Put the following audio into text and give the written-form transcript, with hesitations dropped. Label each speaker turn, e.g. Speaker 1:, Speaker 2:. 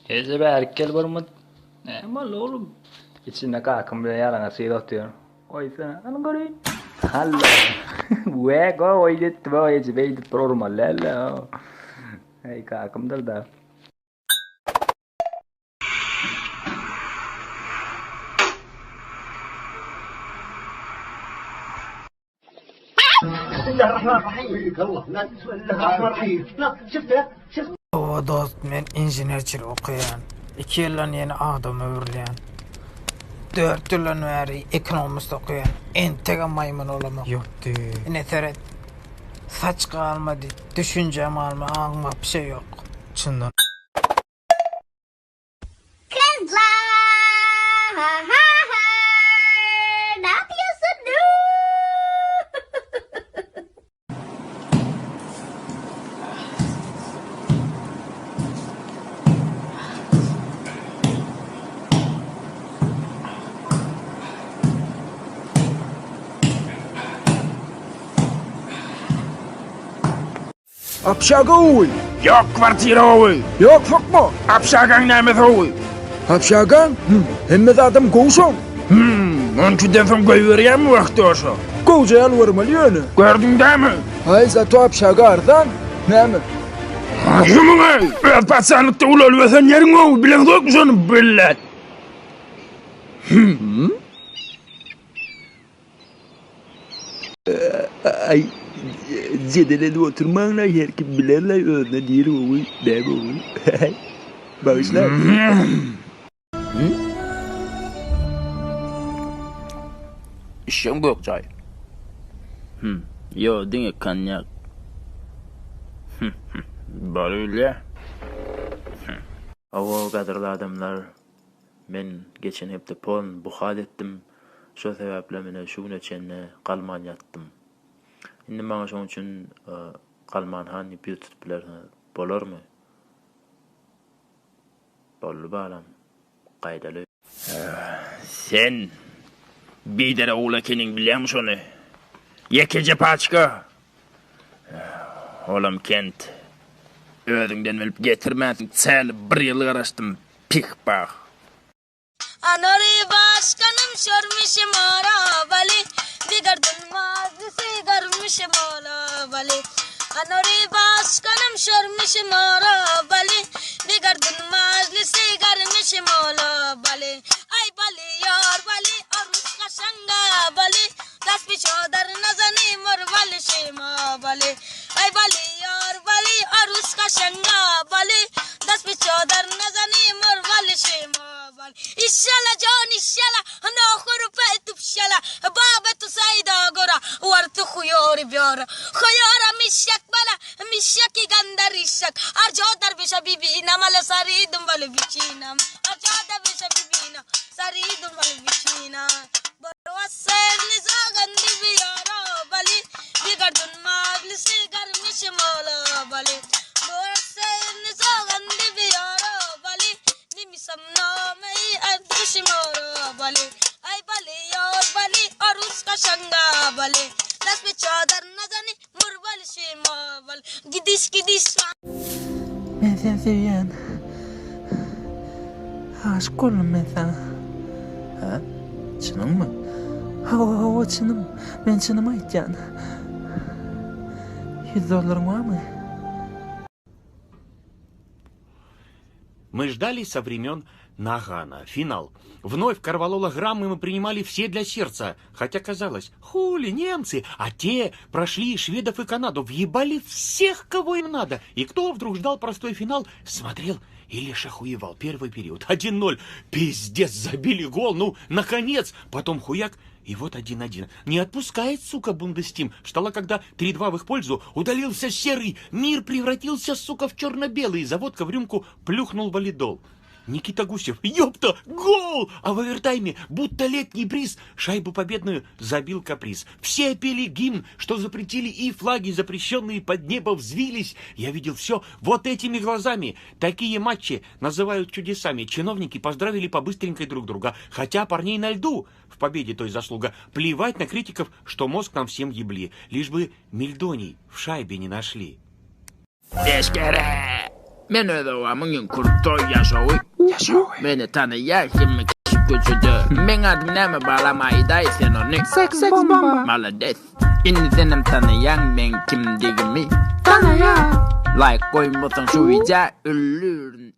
Speaker 1: Eje bärik gel bir mut. Näme boldy oglum? Içinde kakam bilen ýalaňaç gyz otyr. Goýsana, hany göreýin. Halla. We go oý etdi bu eje beýdip bir urmaly däl-de. Eý kakamdyr da.
Speaker 2: Hawa dost men inženerçilik okaýan. Iki ýyldan ýene adama öwrülýän. Dört ýyldan bäri ekonomist okaýan. Entegem maýmyn bolamok. Ýokdy. Ine seret. Saç galmady, düşünjem galmady, aňym wapşe ýok. Çyndan.
Speaker 3: Kızlar! Ha ha ha! Ne yapıyorsunuz?
Speaker 4: Obşaga gowy. Ýok kwartira gowy. Ýok sokma. Obşagaň nämesi gowy? Obşagaň? Hüm, hemme zadam gowy şoň. Hüm, onkiden soň goýberýärmi wahtorşa? Gowja ýalbarmaly ýöne. Gördüň dämi? Aý, zato obşaga arzan. Näme? Jumuňy! Öz paçanlykda ulalyp ösen ýeriň gowy, bileňzokmy şony, billet? Hüm.
Speaker 1: Aý, jedel edip oturmaň-laý, her kim biler-laý özüne nir gowy, nä gowy. Bagyşla.
Speaker 5: Içjeň gök çaý. Hüm, ýo, diňe konýak. Hüm, hüm, bary bilýä. Hüm.
Speaker 6: Hawa, gadyrly adamlar, Men geçen hepde polny buhat etdim. Şo sebäplem ine şu güne çenli galman ýatdym. Indi maňa şoň üçin Galman han diýip ýüz tutup bilersiňiz. Bolarmy? Boldy balam. Gaýdaly.
Speaker 5: Sen biderek ogul ekeniň bilýäňmi şony? Ýekeje paçka. Olam kent. Özüňden bilip getirmänsiň, çäli bir ýyl garaşdym. Pih-pah.
Speaker 3: Anori başkanım şörmüşim ora bali Bigardun mazisi garmışım ola bali Anori başkanım şörmüşim ora bali Bigardun mazisi garmışım ola bali Ay bali yar bali arus kaşanga bali Das piçodar nazani mor bali şima bali Ay bali yar bali arus kaşanga bali Das piçodar nazani mor bali şima bali İşşala can işşala naxur pe tupşala Baba tu sayda gora Vartu xuyori biyora Xuyora mişşak bala Mişşaki gandarişa. şak Arjo darvişa bibina mala sari dumbal vicina Arjo darvişa bibina sari dumbal vicina Borwasser nizagandi biyara bali Bigardun maglisi garmish mola bali Borwasser nizagandi biyara bali Nimisam mei adrish mora bali Ay bali और bali और उसका शंगा bali दस पे चादर न जाने मुरबल शिमावल गिदिश गिदिश
Speaker 2: Men seni söýýän. Aşyk boldum men saňa.
Speaker 6: Hä? Çynyňmy?
Speaker 2: Hawa, hawa, çynym. Men çynymy aýtýan. Ýüz dollaryň barmy?
Speaker 7: Мы ждали со времен Нагана. Финал. Вновь корвалола граммы мы принимали все для сердца. Хотя казалось, хули немцы, а те прошли шведов и Канаду, въебали всех, кого им надо. И кто вдруг ждал простой финал, смотрел и лишь охуевал. Первый период. 1-0. Пиздец, забили гол. Ну, наконец. Потом хуяк. И вот 1-1. Не отпускает, сука, Бундестим. Ждала, когда 3-2 в их пользу. Удалился серый. Мир превратился, сука, в черно-белый. Заводка в рюмку плюхнул валидол. Никита Гусев, ёпта, гол! А в овертайме, будто летний бриз, шайбу победную забил каприз. Все пели гимн, что запретили, и флаги, запрещенные под небо, взвились. Я видел все вот этими глазами. Такие матчи называют чудесами. Чиновники поздравили по-быстренькой друг друга. Хотя парней на льду в победе той заслуга. Плевать на критиков, что мозг нам всем ебли. Лишь бы мельдоний в шайбе не нашли.
Speaker 5: Teşkere. Men öz obamyň iň krutoý ýaşawy.
Speaker 2: Ýaşawy.
Speaker 5: Meni tanaýar hemme kişi köçede. Meň adym näme balam aýdaý sen ony.
Speaker 2: Seks bomba.
Speaker 5: Malades. Indi senem tanaýaň meň kimdigimi.
Speaker 2: Tanaýan.
Speaker 5: Laýk goýmasaň şu widea öldürin.